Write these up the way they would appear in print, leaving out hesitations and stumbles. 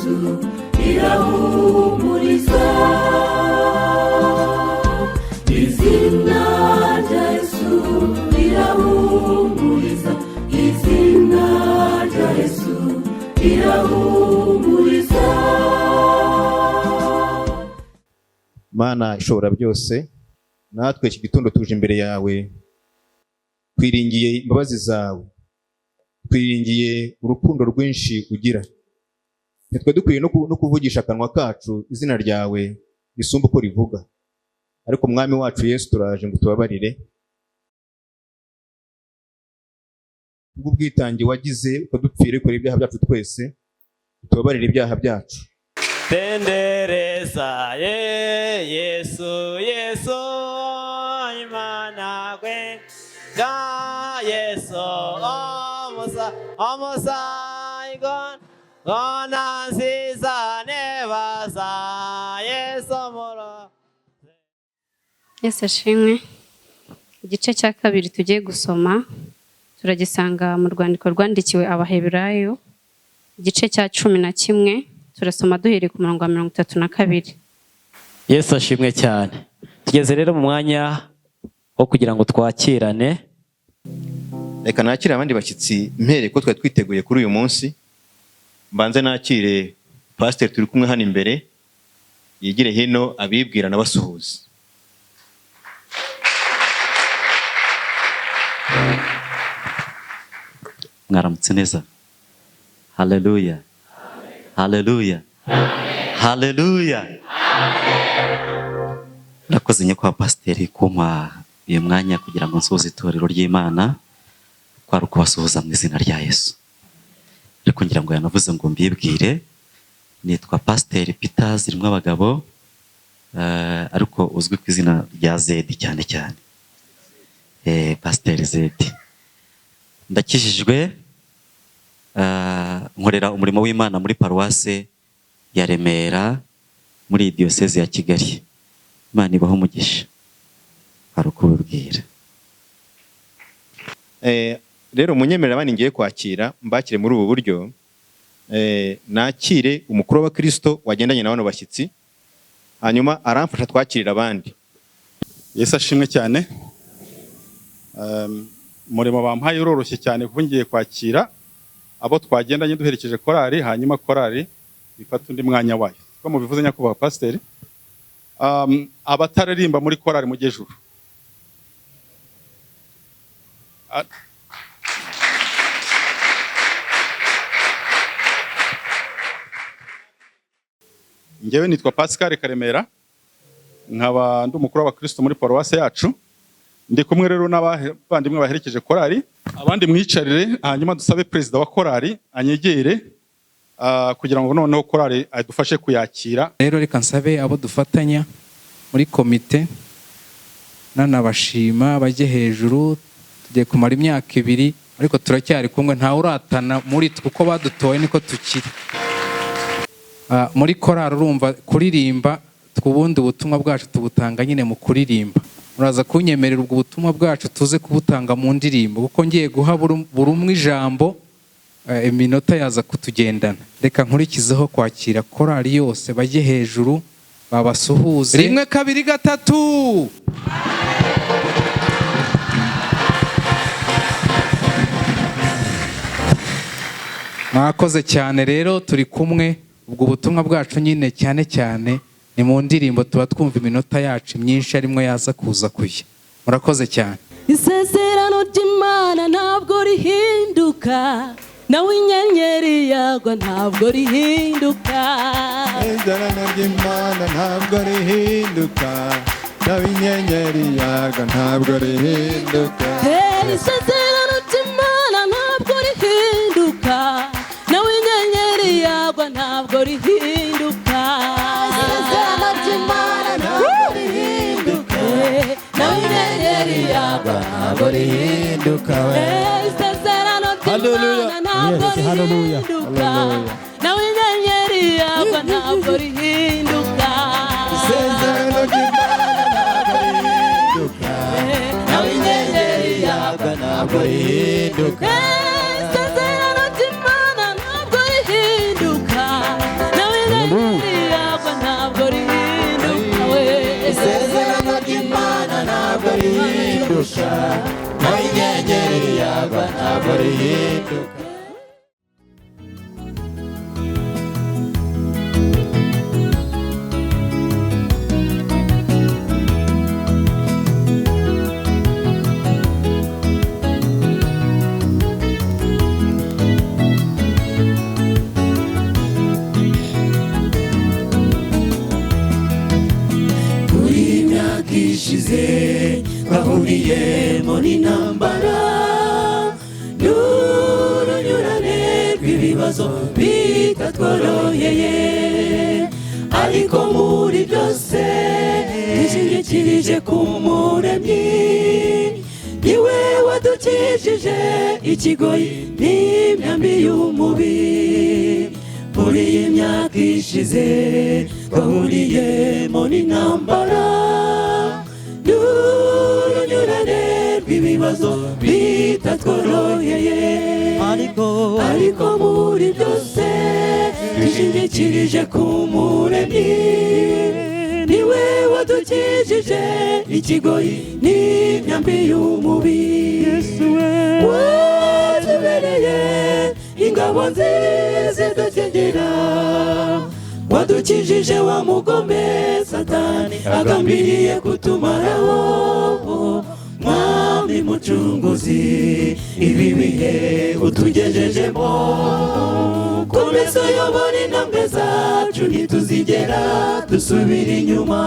Yesu rirahumuriza. Izina rya Yesu rirahumuriza. Izina rya Yesu rirahumuriza. Mana ishobora byose, natwe iki gitondo tuje imbere yawe, twiringiye imbabazi zawe, twiringiye urukundo rwinshi ugira. Ntitwe dukwiye no kuvugisha akanwa kacu izina ryawe risumba uko rivuga, ariko Mwami wacu Yesu, turaje ngo tubabarire kubw'ubwitange wagize ukadupfira ukora ibyaha byacu twese, tubabarire ibyaha byacu. Tendereza ye Yesu, Yesu Imana gwe ga Yesu omusa omusa igon gona nziza nebaza Yesu muro. Yesu ashimwe. Igice cya kabiri tugiye gusoma turagisanga mu rwandiko rwandikiwe Abaheburayo, igice cya 11, turasoma duhereye ku murongo wa 32. Yesu ashimwe cyane. Tugeze rero mu mwanya wo kugira ngo twakirane. Reka nakire abandi bashyitsi mpereye ko twari twiteguye kuri uyu munsi. Mbanze nakire pasiteri turi kumwe hano imbere, yigire hino abibwira n'abasuhuza. Mwaramutse neza. Haleluya, haleluya, haleluya. Ndakoze nyakubahwa pasiteri kumpa uyu mwanya kugira ngo nsuhuze itorero ry'Imana, kwari ukubasuhuza mu izina rya Yesu. Ariko ngira ngo yanavuze ngo mbibwire, nitwa Pasiteri Peter Zirimwabagabo, ariko uzwi ku izina rya Zedi cyane cyane. Pasiteri Zedi. Ndakijijwe, nkorera umurimo w'Imana muri paruwase ya Remera muri diyoseze ya Kigali. Imana ibahe umugisha. Hari ukubibwira. Rero munyemerera abandi ngiye kwakira, mbakire muri ubu buryo. Nakire umukuru w'abakristo wagendanye na bano bashyitsi, hanyuma aramfasha twakirira abandi. Yesu ashimwe cyane. Umurimo bampaye uroroshye cyane kuko ngiye kwakira abo twagendanye duherekeje korari, hanyuma korari ifata undi mwanya wayo. Ko mubivuze nyakubahwa pasiteri, abataririmba muri korari mujye juru. Njyewe nitwa Pascal Karemera, nkaba ndi umukuru w'abakristo muri paruwase yacu. Ndi kumwe rero n'abavandimwe baherekeje korari, abandi mwicarire, hanyuma dusabe perezida wa korari anyegere, kugira ngo noneho korari adufashe kuyakira. Rero reka nsabe abo dufatanya muri komite, nanabashima bajye hejuru. Tugiye kumara imyaka 2 ariko turacyari kumwe, ntawe uratana muri twe, uko badutoye niko tukiri. Muri korari urumva kuririmba, twubundi ubutumwa bwacu tubutanga nyine mu kuririmba. Muraza kunyemerera ubwo butumwa bwacu tuze kubutanga mu ndirimbo, kuko ngiye guha buri umwe ijambo, iminota yaza kutugendana. Reka nkurikizeho kwakira korari yose, bajye hejuru babasuhuze. 1 2 3. Mwakoze cyane rero, turi kumwe. Ubwo butumwa bwacu nyine cyane cyane ni mu ndirimbo, tuba twumva iminota yacu myinshi arimwo yaza kuza kujya. Murakoze cyane. Isezerano ry'Imana ntabwo rihinduka, nawe inyenyeri yagwa ntabwo rihinduka. Isezerano ry'Imana ntabwo rihinduka, nawe inyenyeri yagwa ntabwo rihinduka. Isezerano ry'Imana ntabwo rihinduka, nawe inyenyeri yagwa ntabwo rihinduka. Isezerano ry'Imana ntabwo rihinduka, nawe inyenyeri yagwa ntabwo rihinduka. Isezerano ry'Imana ntabwo rihinduka, nawe inyenyeri yagwa ntabwo rihinduka. Isezerano ry'Imana ntabwo rihinduka, nawe inyenyeri yagwa ntabwo rihinduka. Isezerano ry'Imana ntabwo rihinduka, nawe kuturusha, naho inyenyeri yagwa ntabwo rihinduka. Ishize bahuriyemo n'intambara n'urunyurane rw'ibibazo bitatworoheye, ariko muri byose twishingikirije ku Muremyi, niwe wadukijije ikigoyi n'imyambi y'umubi. Muri iyi myaka ishize twahuriyemo n'intambara n'urunyurane rw'ibibazo bitatworoheye, ariko muri byose twishingikirije ku Muremyi, niwe wadukijije ikigoyi n'imyambi y'umubi. Watubereye ingabo nziza idukingira, wadukijije wa mugome Satani agambiriye kutumaraho. Mwami mucunguzi, ibi bihe utugejejemo, komeza uyobore intambwe zacu, ntituzigera dusubira inyuma.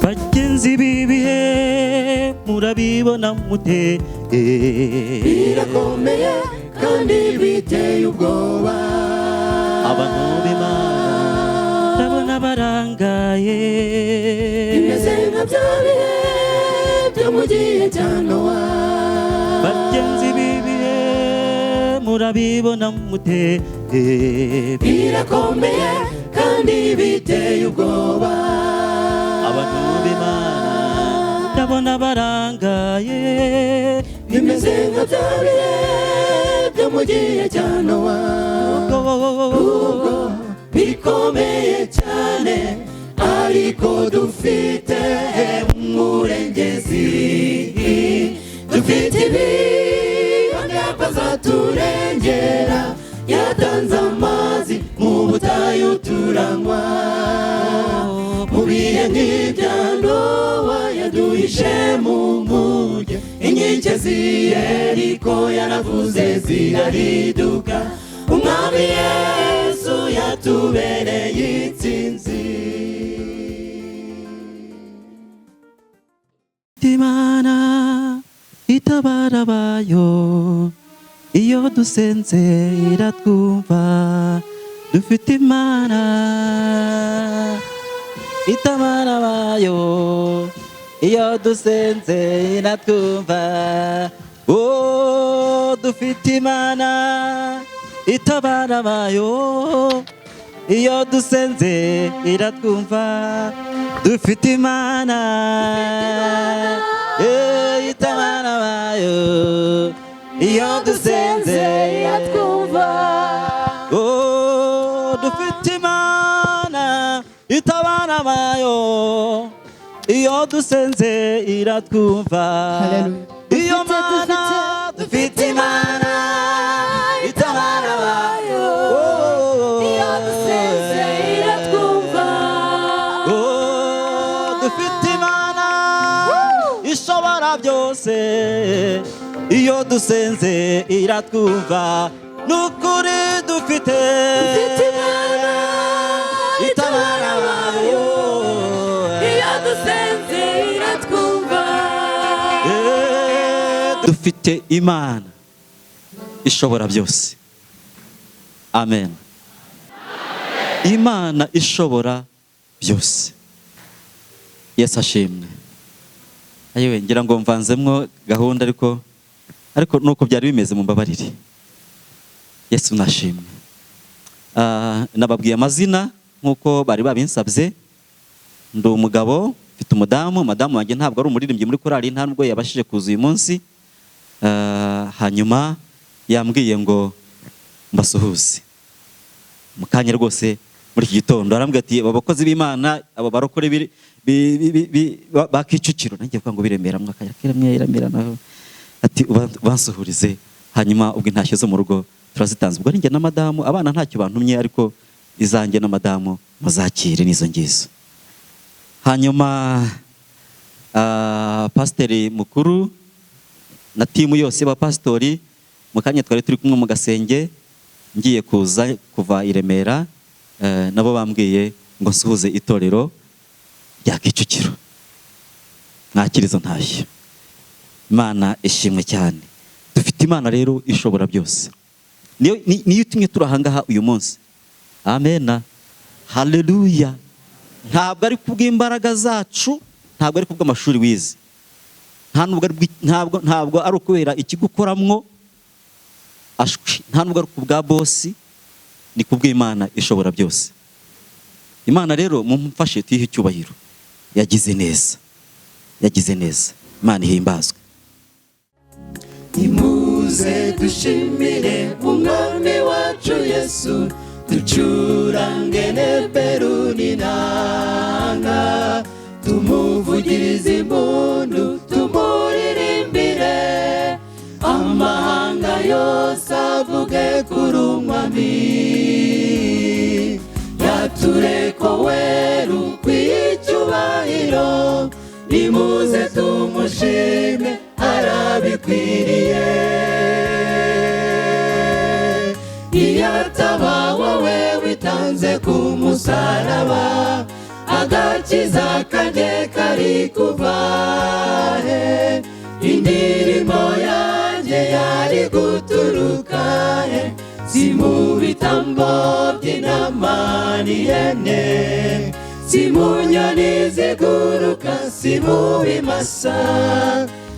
Bagenzi b'ibihe murabibona mute? Birakomeye kandi biteye ubwoba, abantu b'Imana ndabona barangaye, bimeze nka bya bihe byo mu gihe cya Nowa. Bagenzi b'ibihe murabibona mute? Birakomeye kandi biteye ubwoba, abantu b'Imana ndabona barangaye, bimeze nka bya bihe byo mu gihe cya Nowa. Ubwo bikomeye cyane, ariko dufite umurengezi, dufite ibihamya ko azaturengera, yatanze amazi mu butayu turanywa. Mu bihe nk'ibya Nowa yaduhishe mu nkuge, inkike z'i Yeriko yaravuze zirariduka, Umwami Yesu yatubereye intsinzi. Imana itabara abayo, iyo dusenze iratwumva, dufite Imana itabara abayo, iyo dusenze iratwumva. Oh, dufite Imana itabara abayo, iyo dusenze iratwumva, dufite Imana itabara abayo, iyo dusenze iratwumva. Oh, dufite Imana itabara abayo, iyo dusenze iratwumva. Iyo Mana, dufite Imana itabara abayo, iyo dusenze iratwumva. Oh, dufite Imana ishobora byose, iyo dusenze iratwumva. Nukuri dufite Imana itabara abayo, iyo dusenze iratwumva. Dufite Imana ishobora byose. Amen. Imana ishobora byose. Yesu ashimwe. Ayewe ngira ngo mvanzemwo gahunda, ariko nuko byari bimeze, mumbabarire. Yesu nashimwe. Nababwiye amazina nk'uko bari babinsabye. Ndi umugabo, mfite umudamu. Madamu wanjye ntabwo ari umuririmbyi muri korali, nta nubwo yabashije kuza uyu munsi. Hanyuma yambwiye ngo mbasuhuze mu kanya rwose muri iki gitondo. Arambwira ati aba bakozi b'Imana, abo barokore ba Kicukiro, nanjye kuvuga ngo biremera mwakanya kiremera naho, ati bansuhurize. Hanyuma ubwo intashyo zo mu rugo turazitanze, ubwo ninjye na madamu. Abana ntacyo bantumye, ariko izanjye na madamu muzakire n'izo ngizo. Hanyuma pasiteri mukuru na timu yose y'abapasitori, mu kanya twari turi kumwe mu gasenge ngiye kuza kuva i Remera, nabo bambwiye ngo nsuhuze itorero rya Kicukiro. Mwakire izo ntashyo. Imana ishimwe cyane. Dufite Imana rero ishobora byose, niyo itumye turi ahangaha uyu munsi. Amena, haleluya. Ntabwo ari kubw'imbaraga zacu, ntabwo ari kubw'amashuri wize, nta nubwo ari ntabwo ari ukubera ikigukoramwo ashwi, nta nubwo ari kubwa bosi, ni kubw'Imana ishobora byose. Imana rero mumfashe tuyihe icyubahiro. Yagize neza, yagize neza. Imana ihimbazwe. Nimuze dushimire umwami wacu Yesu, ducurange neberu n'inanga, tumuvugirize impundu, tumuririmbire, amahanga yose avuge kuri umwami. Yatureko weru ukwiye icyubahiro, nimuze tumushime arabikwiriye. Iyo ataba wowe witanze ku musaraba, agakiza kanjye kari kuva he? Indirimbo yanjye yari guturuka he? Si mu bitambo by'intama n'ihene, si mu nyoni ziguruka, si mu bimasa,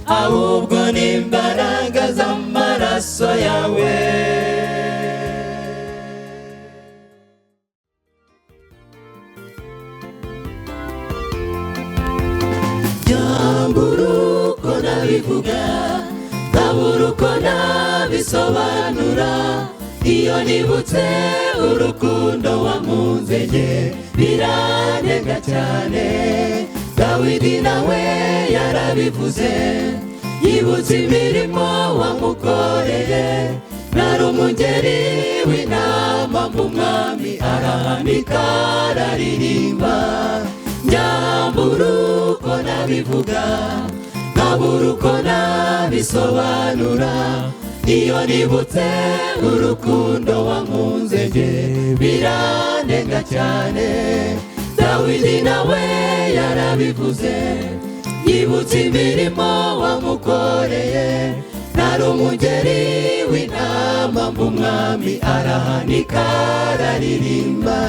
ahubwo ni imbaraga z'amaraso yawe. Byambura uko nabivuga, nkabura uko nabisobanura, iyo nibutse urukundo wankunze njye birandenga cyane. Dawidi nawe yarabivuze, yibutse imirimo wamukoreye, nari umungeri w'intama mu mwami, arahanika araririmba. Njyambura uko nabivuga, nkabura uko nabisobanura, iyo nibutse urukundo wankunze njye birandenga cyane. Dawidi nawe yarabivuze, yibutse imirimo wamukoreye, nari umungeri w'intama mu mwami, arahanika araririmba.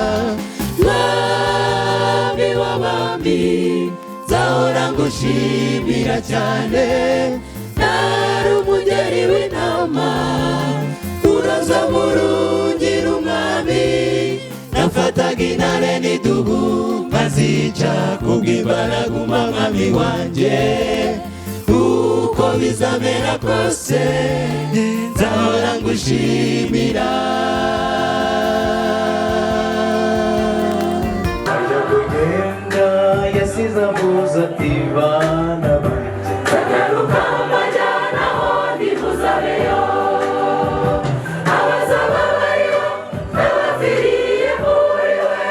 Mwami w'abami, nzahora ngushimira cyane, nari umungeri w'intama, uraza murungira umwami, nafataga intare n'idubu nkazica kubw'imbaraga umwami wanjye. Uko bizamera kose nzahora ngushimira. Ajya kugenda yasize avuze ati bana banjye, nzagaruka mbajyana aho ntimuzabeyo, abazaba bariho n'abapfiriye muri we,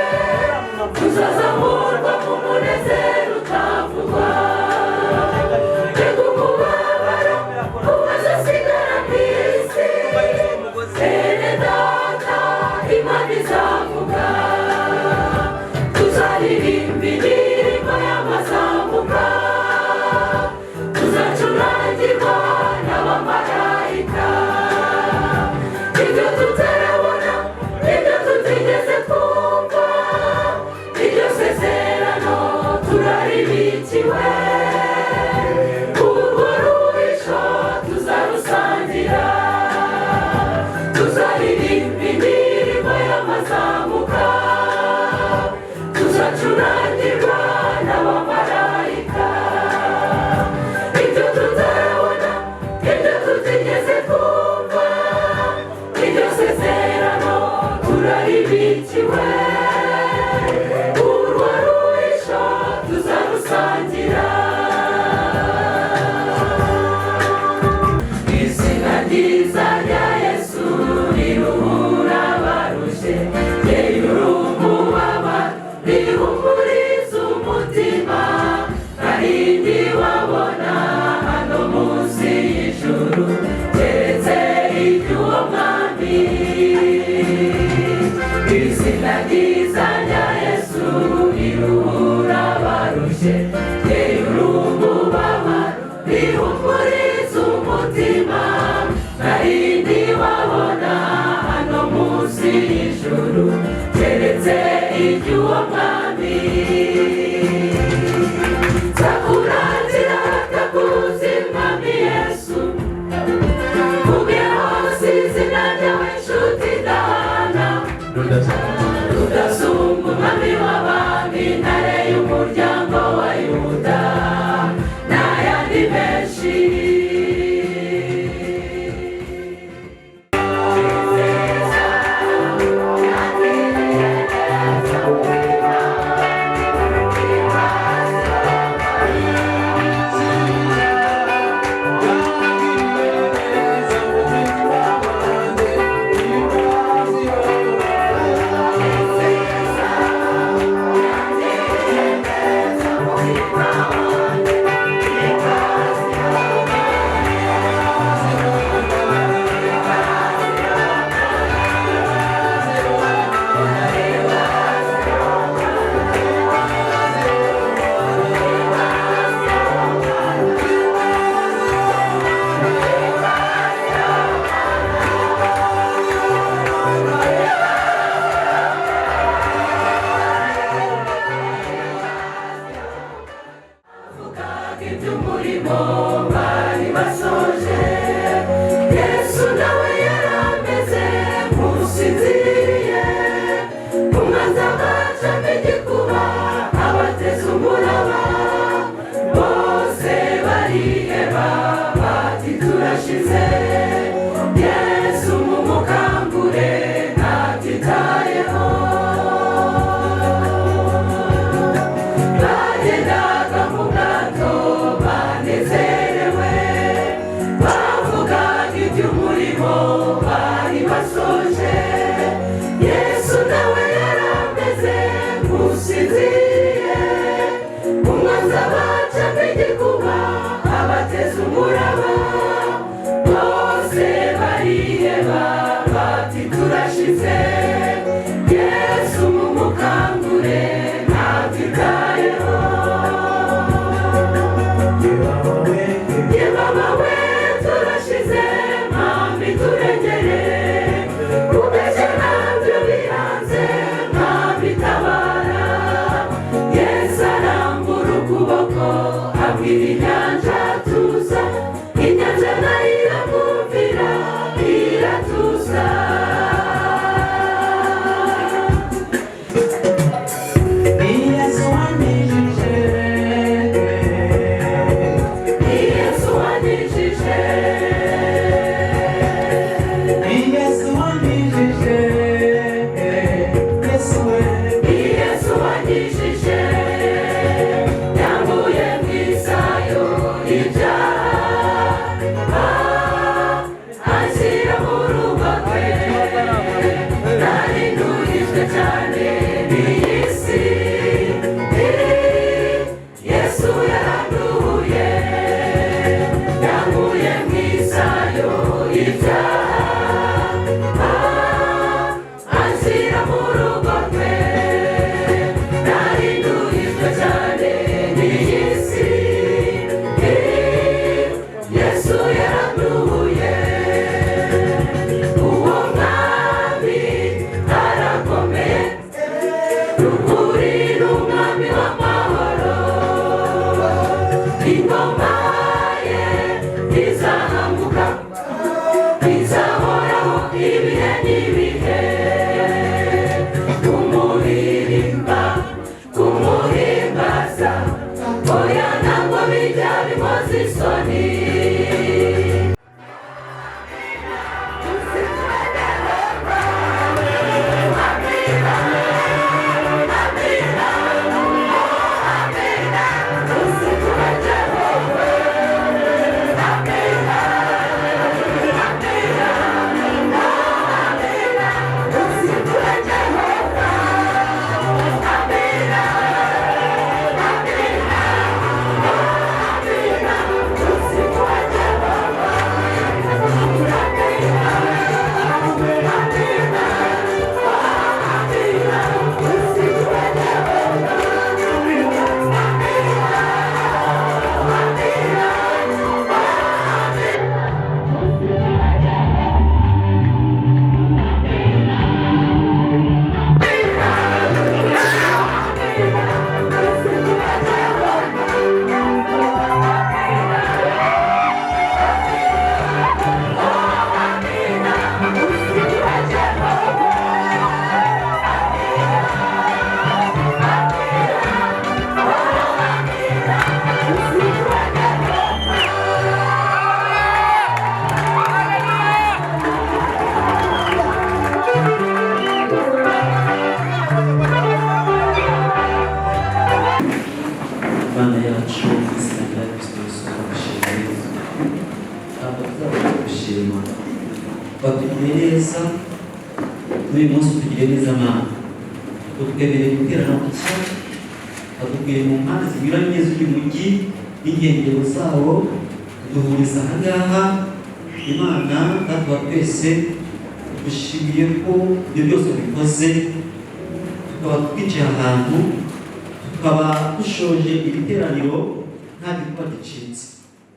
tuzazamurwa mu munezero utavugwa. Mbega umubabaro ukazasigara ku isi, bene data Imana izavuga, tuzaririmba indirimbo y'amazamuka, tuzacurangirwa n'abamarayika. Ibyo tutarabona, ibyo tutigeze twumva, iryo sezerano turaribikiwe, urwo ruhisho tuzarusangira, tuzaririmba indirimbo y'amazamuka. twabikiwe. Urwo ruhisho tuzarusangira. Izina ryiza rya Yesu riruhura abarushye, riyura umubabaro, rihumuriza umutima. Ntarindi wabona hano munsi y'ijuru keretse iry'uwo mwami. Izina ryiza rya Yesu riruhura abarushye, riyura umubabaro, rihumuriza umutima. Ntarindi wabona hano munsi y'ijuru keretse iry'uwo mwami. Nzakuratira akakuzi mwami Yesu, mvuge hose izina ryawe nshuti idahana. Rudasumbwa umwami w'abami, intare y'umuryango wa Yuda, n'ayandi menshi. Iby'umurimo bari basoje, Yesu nawe yarameze nk'usinziriye. Umwanzi abacamo igikuba, abateza umuraba, bose bariheba bati turashize. Yesu mumukangure ntabyitayeho. Bagendaga mu bwato banezerewe, bavugaga iby'umurimo bari basoje. Yesu nawe yarameze nk'usinziriye. Umwanzi abacamo igikuba, abateza umuraba, bose bariheba bati turashize. Yesu mumukangure ntabyitayeho. Ye baba we turashize, mwami turengere, ubeshye ntabyo bihanze, mwami tabara. Yesu arambura ukuboko abwira inyanja tuza, inyanja nayo iramwumvira iratuza. Yesu wankijije. Yesu wankijije. Yesu wankijije. Yesu we. Yesu wankijije, yankuye mu isayo y'ibyaha, anshyira mu rugo rwe. Nari nduhijwe cyane n'iyi si, Yesu yaranduhuye, yankuye mu isayo y'ibyaha, anshyira mu rugo rwe. Nari nduhijwe cyane n'iyi si, Yesu yaranduhuye. Uwo mwami arakomeye, ukuri ni umwami w'amahoro. Ingoma ye izahanguka, izahoraho ibihe n'ibihe. Kumuririmba, kumuhimbaza, oya ntabwo bijya bikoza isoni. Amen. Turagushima, watugiriye neza n'uyu munsi, utugiriye neza Mana, utwemereye guterana gutya, watubwiye mu mpande zinyuranye z'uyu mujyi n'inkengero zawo, tuduhuriza aha ngaha. Imana Data wa twese, dushimiye ko ibyo byose bikoze, tukaba twicaye ahantu, tukaba dushoje iri teraniro nta gikuba gicitse.